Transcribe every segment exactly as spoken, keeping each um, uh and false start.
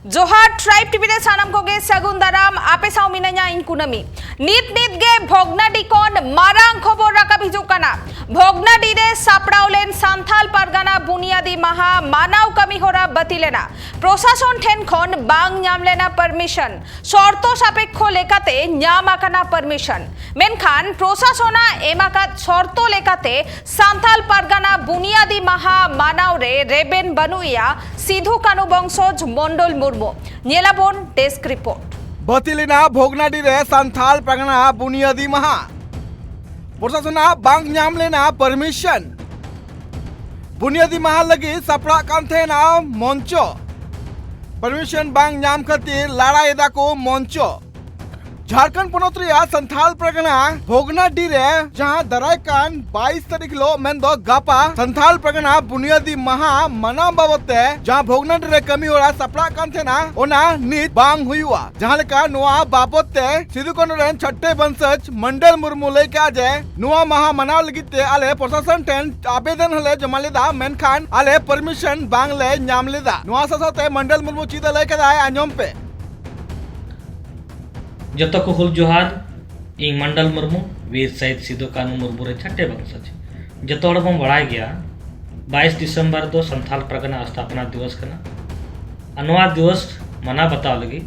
ᱡᱚᱦᱟᱨ, tribe TV ᱨᱮ ᱥᱟᱱᱟᱢ ᱠᱚᱜᱮ ᱥᱟᱹᱜᱩᱱ ᱫᱟᱨᱟᱢ᱾ ᱟᱯᱮ ᱥᱟᱶ ᱢᱤᱱᱟᱹᱧᱟ ᱤᱧ ᱠᱩᱱᱟᱹᱢᱤ᱾ ᱱᱤᱛ ᱱᱤᱛ ᱜᱮ ᱵᱷᱚᱜᱽᱱᱟᱰᱤ ᱠᱷᱚᱱ ᱢᱟᱨᱟᱝ ᱠᱷᱚᱵᱚᱨ ᱨᱟᱠᱟᱵ ᱦᱤᱡᱩᱜ ᱠᱟᱱᱟ᱾ ᱵᱷᱚᱜᱽᱱᱟᱰᱤ ᱨᱮ ᱥᱟᱯᱲᱟᱣ ᱞᱮᱱ ᱥᱟᱱᱛᱷᱟᱞ ᱯᱟᱨᱜᱟᱱᱟ ᱵᱩᱱᱤᱭᱟᱫᱤ ᱢᱟᱦᱟ ᱢᱟᱱᱟᱣ ᱠᱟᱹᱢᱤ ᱦᱚᱨᱟ ᱵᱟᱹᱛᱤᱞ ᱮᱱᱟ᱾ ᱯᱨᱚᱥᱟᱥᱚᱱ ᱴᱷᱮᱱ ᱠᱷᱚᱱ ᱵᱟᱝ ᱧᱟᱢ ᱞᱮᱱᱟ ᱯᱟᱨᱢᱤᱥᱚᱱ᱾ ᱥᱚᱨᱛᱚ ᱥᱟᱯᱮᱠᱠᱷᱚ ᱞᱮᱠᱟᱛᱮ ᱧᱟᱢ ᱟᱠᱟᱱᱟ ᱯᱟᱨᱢᱤᱥᱚᱱ, ᱢᱮᱱᱠᱷᱟᱱ ᱯᱨᱚᱥᱟᱥᱚᱱᱟᱜ ᱮᱢ ᱟᱠᱟᱫ ᱥᱚᱨᱛᱚ ᱞᱮᱠᱟᱛᱮ ᱥᱟᱱᱛᱷᱟᱞ ᱯᱟᱨᱜᱟᱱᱟ ᱵᱩᱱᱤᱭᱟᱫᱤ ᱢᱟᱦᱟ ᱢᱟᱱᱟᱣ ᱨᱮ ᱨᱮᱵᱮᱱ ᱵᱟᱹᱱᱩᱜ ᱮᱭᱟ ᱥᱤᱫᱷᱩ ᱠᱟᱹᱱᱩ ᱵᱚᱝᱥᱚᱡᱽ ᱢᱚᱱᱰᱚᱞ ᱢᱩᱨᱢᱩ᱾ ᱧᱮᱞᱟᱵᱚᱱ ᱰᱮᱥᱠ ᱨᱤᱯᱳᱨᱴ᱾ ᱵᱟᱹᱛᱤᱞ ᱮᱱᱟ ᱵᱷᱚᱜᱽᱱᱟᱰᱤ ᱨᱮ ᱥᱟᱱᱛᱷᱟᱞ ᱯᱟᱨᱜᱟᱱᱟ ᱵᱩᱱᱤᱭᱟᱫᱤ ᱢᱟᱦᱟ᱾ ᱯᱨᱚᱥᱟᱥᱚᱱᱟᱜ ᱵᱟᱝ ᱧᱟᱢ ᱞᱮᱱᱟ ᱯᱟᱨᱢᱤᱥᱚᱱ᱾ ᱵᱩᱱᱤᱭᱟᱫᱤ ᱢᱟᱦᱟ ᱞᱟᱹᱜᱤᱫ ᱥᱟᱯᱲᱟᱜ ᱠᱟᱱ ᱛᱟᱦᱮᱱᱟ ᱢᱚᱧᱪᱚ᱾ ᱯᱟᱨᱢᱤᱥᱚᱱ ᱵᱟᱝ ᱧᱟᱢ ᱠᱷᱟᱹᱛᱤᱨ ᱞᱟᱲᱟᱭ ᱮᱫᱟ ᱠᱚ ᱢᱚᱧᱪᱚ᱾ ᱡᱷᱟᱲᱠᱷᱚᱸᱰ ᱯᱚᱱᱚᱛ ᱨᱮᱭᱟᱜ ᱥᱟᱱᱛᱷᱟᱞ ᱯᱟᱨᱜᱟᱱᱟ ᱵᱷᱚᱜᱽᱱᱟᱰᱤ ᱨᱮ ᱡᱟᱦᱟᱸ ᱫᱟᱨᱟᱭ ᱠᱟᱱ ᱵᱟᱭᱤᱥ ᱛᱟᱹᱨᱤᱠᱷ ᱦᱤᱞᱳᱜ, ᱢᱮᱱᱫᱚ ᱜᱟᱯᱟ, ᱥᱟᱱᱛᱷᱟᱞ ᱯᱟᱨᱜᱟᱱᱟ ᱵᱩᱱᱤᱭᱟᱫᱤ ᱢᱟᱦᱟ ᱢᱟᱱᱟᱣ ᱵᱟᱵᱚᱛ ᱛᱮ ᱡᱟᱦᱟᱸ ᱵᱷᱚᱜᱽᱱᱟᱰᱤ ᱨᱮ ᱠᱟᱹᱢᱤ ᱦᱚᱨᱟ ᱥᱟᱯᱲᱟᱜ ᱠᱟᱱ ᱛᱟᱦᱮᱱᱟ, ᱚᱱᱟ ᱱᱤᱛ ᱵᱟᱝ ᱦᱩᱭᱩᱜᱼᱟ᱾ ᱡᱟᱦᱟᱸ ᱞᱮᱠᱟ ᱱᱚᱣᱟ ᱵᱟᱵᱚᱛ ᱛᱮ ᱥᱤᱫᱩ ᱠᱟᱹᱱᱩ ᱨᱮᱱ ᱪᱷᱟᱴᱴᱮ ᱵᱚᱝᱥᱚᱡᱽ ᱢᱚᱱᱰᱚᱞ ᱢᱩᱨᱢᱩ ᱞᱟᱹᱭ ᱠᱮᱫᱼᱟ ᱡᱮ ᱱᱚᱣᱟ ᱢᱟᱦᱟ ᱢᱟᱱᱟᱣ ᱞᱟᱹᱜᱤᱫ ᱛᱮ ᱟᱞᱮ ᱯᱨᱚᱥᱟᱥᱚᱱ ᱴᱷᱮᱱ ᱟᱵᱮᱫᱚᱱ ᱦᱚᱸᱞᱮ ᱡᱚᱢᱟ ᱞᱮᱫᱟ, ᱢᱮᱱᱠᱷᱟᱱ ᱟᱞᱮ ᱯᱟᱨᱢᱤᱥᱚᱱ ᱵᱟᱝ ᱞᱮ ᱧᱟᱢ ᱞᱮᱫᱟ᱾ ᱱᱚᱣᱟ ᱥᱟᱶ ᱥᱟᱶᱛᱮ ᱢᱚᱱᱰᱚᱞ ᱢᱩᱨᱢᱩ ᱪᱮᱫ ᱮ ᱞᱟᱹᱭ ᱠᱮᱫᱟᱭ, ᱟᱸᱡᱚᱢ ᱯᱮ᱾ ᱡᱚᱛᱚ ᱠᱚ ᱦᱩᱞ ᱡᱚᱦᱟᱨ᱾ ᱤᱧ ᱢᱚᱱᱰᱚᱞ ᱢᱩᱨᱢᱩ, ᱵᱤᱨ ᱥᱟᱹᱦᱤᱫ ᱥᱤᱫᱩ ᱠᱟᱹᱱᱩ ᱢᱩᱨᱢᱩ ᱨᱮ ᱪᱷᱟᱴᱮ ᱵᱚᱝᱥᱚᱡᱽ᱾ ᱡᱚᱛᱚ ᱦᱚᱲ ᱵᱚᱱ ᱵᱟᱲᱟᱭ ᱜᱮᱭᱟ, ᱵᱟᱭᱤᱥ ᱰᱤᱥᱮᱢᱵᱚᱨ ᱫᱚ ᱥᱟᱱᱛᱟᱞ ᱯᱟᱨᱜᱟᱱᱟ ᱥᱛᱷᱟᱯᱚᱱᱟ ᱫᱤᱵᱚᱥ ᱠᱟᱱᱟ᱾ ᱟᱨ ᱱᱚᱣᱟ ᱫᱤᱵᱚᱥ ᱢᱟᱱᱟᱣ ᱵᱟᱛᱟᱣ ᱞᱟᱹᱜᱤᱫ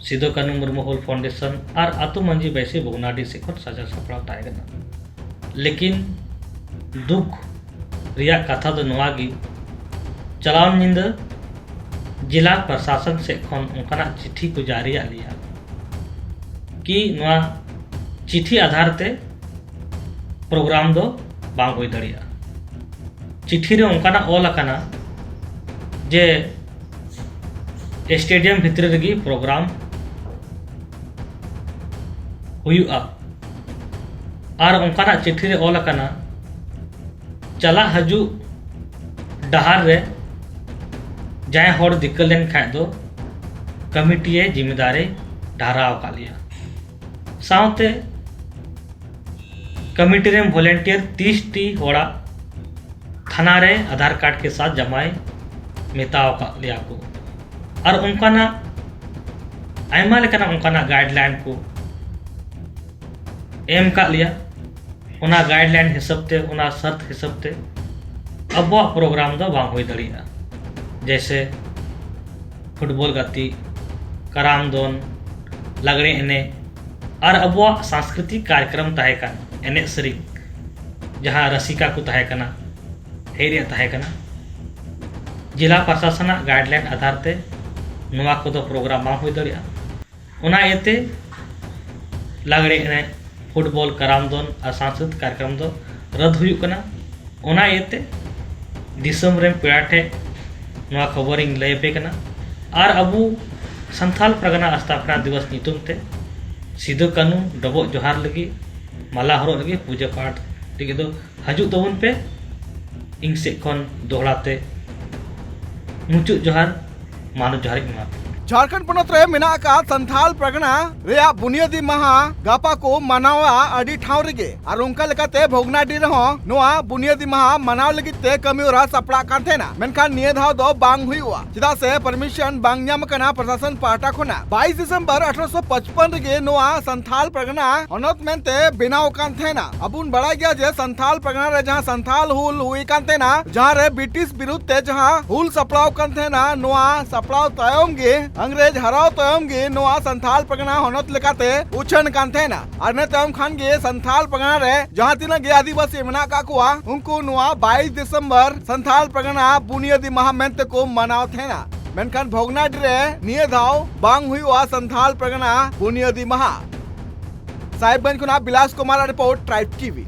ᱥᱤᱫᱩ ᱠᱟᱹᱱᱩ ᱢᱩᱨᱢᱩ ᱦᱩᱞ ᱯᱷᱟᱣᱩᱱᱰᱮᱥᱚᱱ ᱟᱨ ᱟᱹᱛᱩ ᱢᱟᱹᱡᱷᱤ ᱵᱟᱹᱭᱥᱤ ᱵᱷᱚᱜᱽᱱᱟᱰᱤ ᱥᱮᱫ ᱠᱷᱚᱱ ᱥᱟᱡᱟᱣ ᱥᱟᱯᱲᱟᱣ ᱛᱟᱦᱮᱸ ᱠᱟᱱᱟ᱾ ᱞᱮᱠᱤᱱ ᱫᱩᱠ ᱨᱮᱭᱟᱜ ᱠᱟᱛᱷᱟ ᱫᱚ ᱱᱚᱣᱟ ᱜᱮ, ᱪᱟᱞᱟᱣ ᱧᱤᱫᱟᱹ ᱡᱮᱞᱟ ᱯᱨᱚᱥᱟᱥᱚᱱ ᱥᱮᱫ ᱠᱷᱚᱱ ᱚᱱᱠᱟᱱᱟᱜ ᱪᱤᱴᱷᱤ ᱠᱚ ᱡᱟᱹᱨᱤᱭᱟᱜ ᱞᱮᱭᱟ ᱠᱤ ᱱᱚᱣᱟ ᱪᱤᱴᱷᱤ ᱟᱫᱷᱟᱨ ᱛᱮ ᱯᱨᱳᱜᱨᱟᱢ ᱫᱚ ᱵᱟᱝ ᱦᱩᱭ ᱫᱟᱲᱮᱭᱟᱜᱼᱟ᱾ ᱪᱤᱴᱷᱤ ᱨᱮ ᱚᱱᱠᱟᱱᱟᱜ ᱚᱞ ᱟᱠᱟᱱᱟ ᱡᱮ ᱥᱴᱮᱰᱤᱭᱟᱢ ᱵᱷᱤᱛᱨᱤ ᱨᱮᱜᱮ ᱯᱨᱳᱜᱨᱟᱢ ᱦᱩᱭᱩᱜᱼᱟ᱾ ᱟᱨ ᱚᱱᱠᱟᱱᱟᱜ ᱪᱤᱴᱷᱤ ᱨᱮ ᱚᱞ ᱟᱠᱟᱱᱟ, ᱪᱟᱞᱟᱜ ᱦᱤᱡᱩᱜ ᱰᱟᱦᱟᱨ ᱨᱮ ᱡᱟᱦᱟᱸᱭ ᱦᱚᱲ ᱫᱤᱠᱠᱟᱹ ᱞᱮᱱ ᱠᱷᱟᱡ ᱫᱚ ᱠᱚᱢᱤᱴᱤᱭᱮ ᱡᱤᱢᱤᱫᱟᱨᱮ ᱰᱷᱟᱨᱟᱣ ᱟᱠᱟᱫ ᱞᱮᱭᱟ᱾ ᱥᱟᱶᱛᱮ ᱠᱚᱢᱤᱴᱤ ᱨᱮᱱ ᱵᱷᱚᱞᱮᱱᱴᱤᱭᱟᱨ ᱛᱤᱥ ᱴᱤ ᱦᱚᱲᱟᱜ ᱛᱷᱟᱱᱟ ᱨᱮ ᱟᱫᱷᱟᱨ ᱠᱟᱨᱰ ᱠᱮ ᱥᱟᱛᱷ ᱡᱟᱢᱟᱭ ᱢᱮᱛᱟᱣ ᱟᱠᱟᱫ ᱞᱮᱭᱟ ᱠᱚ᱾ ᱟᱨ ᱚᱱᱠᱟᱱᱟᱜ ᱟᱭᱢᱟ ᱞᱮᱠᱟᱱᱟᱜ ᱚᱱᱠᱟᱱᱟᱜ ᱜᱟᱭᱤᱰᱞᱟᱭᱤᱱ ᱠᱚ ᱮᱢ ᱟᱠᱟᱫ ᱞᱮᱭᱟ᱾ ᱚᱱᱟ ᱜᱟᱭᱤᱰᱞᱟᱭᱤᱱ ᱦᱤᱥᱟᱹᱵ ᱛᱮ, ᱚᱱᱟ ᱥᱟᱨᱛ ᱦᱤᱥᱟᱹᱵ ᱛᱮ ᱟᱵᱚᱣᱟᱜ ᱯᱨᱳᱜᱨᱟᱢ ᱫᱚ ᱵᱟᱝ ᱦᱩᱭ ᱫᱟᱲᱮᱭᱟᱜᱼᱟ᱾ ᱡᱮᱭᱥᱮ ᱯᱷᱩᱴᱵᱚᱞ ᱜᱟᱛᱮᱜ, ᱠᱟᱨᱟᱢ ᱫᱚᱱ, ᱞᱟᱜᱽᱲᱮ ᱮᱱᱮᱡ ᱟᱨ ᱟᱵᱚᱣᱟᱜ ᱥᱟᱝᱥᱠᱨᱤᱛᱤᱠ ᱠᱟᱨᱭᱚᱠᱨᱚᱢ ᱛᱟᱦᱮᱸ ᱠᱟᱱ, ᱮᱱᱮᱡ ᱥᱮᱨᱮᱧ, ᱡᱟᱦᱟᱸ ᱨᱟᱹᱥᱤᱠᱟ ᱠᱚ ᱛᱟᱦᱮᱸ ᱠᱟᱱᱟ, ᱦᱮᱡ ᱨᱮᱭᱟᱜ ᱛᱟᱦᱮᱸ ᱠᱟᱱᱟ, ᱡᱮᱞᱟ ᱯᱨᱚᱥᱟᱥᱚᱱᱟᱜ ᱜᱟᱭᱤᱰᱞᱟᱭᱤᱱ ᱟᱫᱷᱟᱨ ᱛᱮ ᱱᱚᱣᱟ ᱠᱚᱫᱚ ᱯᱨᱳᱜᱨᱟᱢ ᱵᱟᱝ ᱦᱩᱭ ᱫᱟᱲᱮᱭᱟᱜᱼᱟ᱾ ᱚᱱᱟ ᱤᱭᱟᱹᱛᱮ ᱞᱟᱜᱽᱲᱮ ᱮᱱᱮᱡ, ᱯᱷᱩᱴᱵᱚᱞ, ᱠᱟᱨᱟᱢ ᱫᱚᱱ ᱟᱨ ᱥᱟᱝᱥᱠᱨᱤᱛᱤᱠ ᱠᱟᱨᱭᱚᱠᱨᱚᱢ ᱫᱚ ᱨᱟᱫ ᱦᱩᱭᱩᱜ ᱠᱟᱱᱟ᱾ ᱚᱱᱟ ᱤᱭᱟᱹᱛᱮ ᱫᱤᱥᱚᱢ ᱨᱮᱱ ᱯᱮᱲᱟ ᱴᱷᱮᱱ ᱱᱚᱣᱟ ᱠᱷᱚᱵᱚᱨᱤᱧ ᱞᱟᱹᱭ ᱟᱯᱮ ᱠᱟᱱᱟ᱾ ᱟᱨ ᱟᱵᱚ ᱥᱟᱱᱛᱟᱲ ᱯᱟᱨᱜᱟᱱᱟ ᱥᱛᱷᱟᱯᱚᱱᱟ ᱫᱤᱵᱚᱥ ᱧᱩᱛᱩᱢ ᱛᱮ ᱥᱤᱫᱩ ᱠᱟᱹᱱᱦᱩ ᱰᱚᱵᱚᱜ ᱡᱚᱦᱟᱨ ᱞᱟᱹᱜᱤᱫ, ᱢᱟᱞᱟ ᱦᱚᱨᱚᱜ ᱞᱟᱹᱜᱤᱫ, ᱯᱩᱡᱟᱹ ᱯᱟᱴ ᱞᱟᱹᱜᱤᱫ ᱫᱚ ᱦᱤᱡᱩᱜ ᱛᱟᱵᱚᱱ ᱯᱮ᱾ ᱤᱧ ᱥᱮᱫ ᱠᱷᱚᱱ ᱫᱚᱦᱲᱟ ᱛᱮ ᱢᱩᱪᱟᱹᱫ ᱡᱚᱦᱟᱨ, ᱢᱟᱱᱚᱛ ᱡᱚᱦᱟᱨ ᱤᱧ ᱮᱢᱟ ᱯᱮ᱾ ᱡᱷᱟᱲᱠᱷᱚᱸᱰ ᱯᱚᱱᱚᱛ ᱨᱮ ᱢᱮᱱᱟᱜ ᱟᱠᱟᱫ ᱥᱟᱱᱛᱷᱟᱞ ᱯᱟᱨᱜᱟᱱᱟ ᱨᱮᱭᱟᱜ ᱵᱩᱱᱤᱭᱟᱹᱫᱤ ᱢᱟᱦᱟ ᱜᱟᱯᱟ ᱠᱚ ᱢᱟᱱᱟᱣᱟ ᱟᱹᱰᱤ ᱴᱷᱟᱶ ᱨᱮᱜᱮ᱾ ᱟᱨ ᱚᱱᱠᱟ ᱞᱮᱠᱟᱛᱮ ᱵᱷᱚᱜᱽᱱᱟᱰᱤ ᱨᱮᱦᱚᱸ ᱱᱚᱣᱟ ᱵᱩᱱᱤᱭᱟᱹᱫᱤ ᱢᱟᱦᱟ ᱢᱟᱱᱟᱣ ᱞᱟᱹᱜᱤᱫ ᱛᱮ ᱠᱟᱹᱢᱤ ᱦᱚᱨᱟ ᱥᱟᱯᱲᱟᱜ ᱠᱟᱱ ᱛᱟᱦᱮᱱᱟ, ᱢᱮᱱᱠᱷᱟᱱ ᱱᱤᱭᱟᱹ ᱫᱷᱟᱣ ᱫᱚ ᱵᱟᱝ ᱦᱩᱭᱩᱜᱼᱟ, ᱪᱮᱫᱟᱜ ᱥᱮ ᱯᱟᱨᱢᱤᱥᱚᱱ ᱵᱟᱝ ᱧᱟᱢ ᱟᱠᱟᱱᱟ ᱯᱨᱚᱥᱟᱥᱚᱱ ᱯᱟᱦᱴᱟ ᱠᱷᱚᱱᱟᱜ᱾ ᱵᱟᱭᱤᱥ ᱰᱤᱥᱮᱢᱵᱚᱨ ᱟᱴᱷᱨᱚᱥᱚ ᱯᱟᱸᱪᱯᱚᱱ ᱨᱮᱜᱮ ᱱᱚᱣᱟ ᱥᱟᱱᱛᱷᱟᱞ ᱯᱟᱨᱜᱟᱱᱟ ᱦᱚᱱᱚᱛ ᱢᱮᱱᱛᱮ ᱵᱮᱱᱟᱣ ᱟᱠᱟᱱ ᱛᱟᱦᱮᱱᱟ᱾ ᱟᱵᱚ ᱵᱚᱱ ᱵᱟᱲᱟᱭ ᱜᱮᱭᱟ ᱡᱮ ᱥᱟᱱᱛᱷᱟᱞ ᱯᱟᱨᱜᱟᱱᱟ ᱨᱮ ᱡᱟᱦᱟᱸ ᱥᱟᱱᱛᱷᱟᱞ ᱦᱩᱞ ᱦᱩᱭ ᱟᱠᱟᱱ ᱛᱟᱦᱮᱱᱟ, ᱡᱟᱦᱟᱸ ᱨᱮ ᱵᱨᱤᱴᱤᱥ ᱵᱤᱨᱩᱫᱷ ᱛᱮ ᱡᱟᱦᱟᱸ ᱦᱩᱞ ᱥᱟᱯᱲᱟᱣ ᱟᱠᱟᱱ ᱛᱟᱦᱮᱱᱟ, ᱱᱚᱣᱟ ᱥᱟᱯᱲᱟᱣ ᱛᱟᱭᱚᱢ ᱜᱮ, ᱤᱝᱨᱮᱡᱽ ᱦᱟᱨᱟᱣ ᱛᱟᱭᱚᱢ ᱜᱮ ᱱᱚᱣᱟ ᱥᱟᱱᱛᱷᱟᱞ ᱯᱟᱨᱜᱟᱱᱟ ᱦᱚᱱᱚᱛ ᱞᱮᱠᱟᱛᱮ ᱩᱪᱷᱟᱹᱱ ᱠᱟᱱ ᱛᱟᱦᱮᱱᱟ᱾ ᱟᱨ ᱤᱱᱟᱹ ᱛᱟᱭᱚᱢ ᱠᱷᱟᱱ ᱜᱮ ᱥᱟᱱᱛᱷᱟᱞ ᱯᱟᱨᱜᱟᱱᱟ ᱨᱮ ᱡᱟᱦᱟᱸ ᱛᱤᱱᱟᱹᱜ ᱜᱮ ᱟᱹᱫᱤᱵᱟᱹᱥᱤ ᱢᱮᱱᱟᱜ ᱟᱠᱟᱫ ᱠᱚᱣᱟ, ᱩᱱᱠᱩ ᱱᱚᱣᱟ ᱵᱟᱭᱤᱥ ᱰᱤᱥᱮᱢᱵᱚᱨ ᱥᱟᱱᱛᱷᱟᱞ ᱯᱟᱨᱜᱟᱱᱟ ᱵᱩᱱᱤᱭᱟᱹᱫᱤ ᱢᱟᱦᱟ ᱢᱮᱱᱛᱮ ᱠᱚ ᱢᱟᱱᱟᱣ ᱛᱟᱦᱮᱱᱟ᱾ ᱢᱮᱱᱠᱷᱟᱱ ᱵᱷᱚᱜᱽᱱᱟᱰᱤ ᱨᱮ ᱱᱤᱭᱟᱹ ᱫᱷᱟᱣ ᱵᱟᱝ ᱦᱩᱭᱩᱜᱼᱟ ᱥᱟᱱᱛᱷᱟᱞ ᱯᱟᱨᱜᱟᱱᱟ ᱵᱩᱱᱤᱭᱟᱹᱫᱤ ᱢᱟᱦᱟ᱾ ᱥᱟᱦᱮᱵᱽᱜᱚᱸᱡᱽ ᱠᱷᱚᱱᱟᱜ ᱵᱤᱞᱟᱥ ᱠᱩᱢᱟᱨ ᱨᱤᱯᱳᱨᱴ, ᱴᱨᱟᱭᱤᱵᱽ ᱴᱤᱵᱷᱤ᱾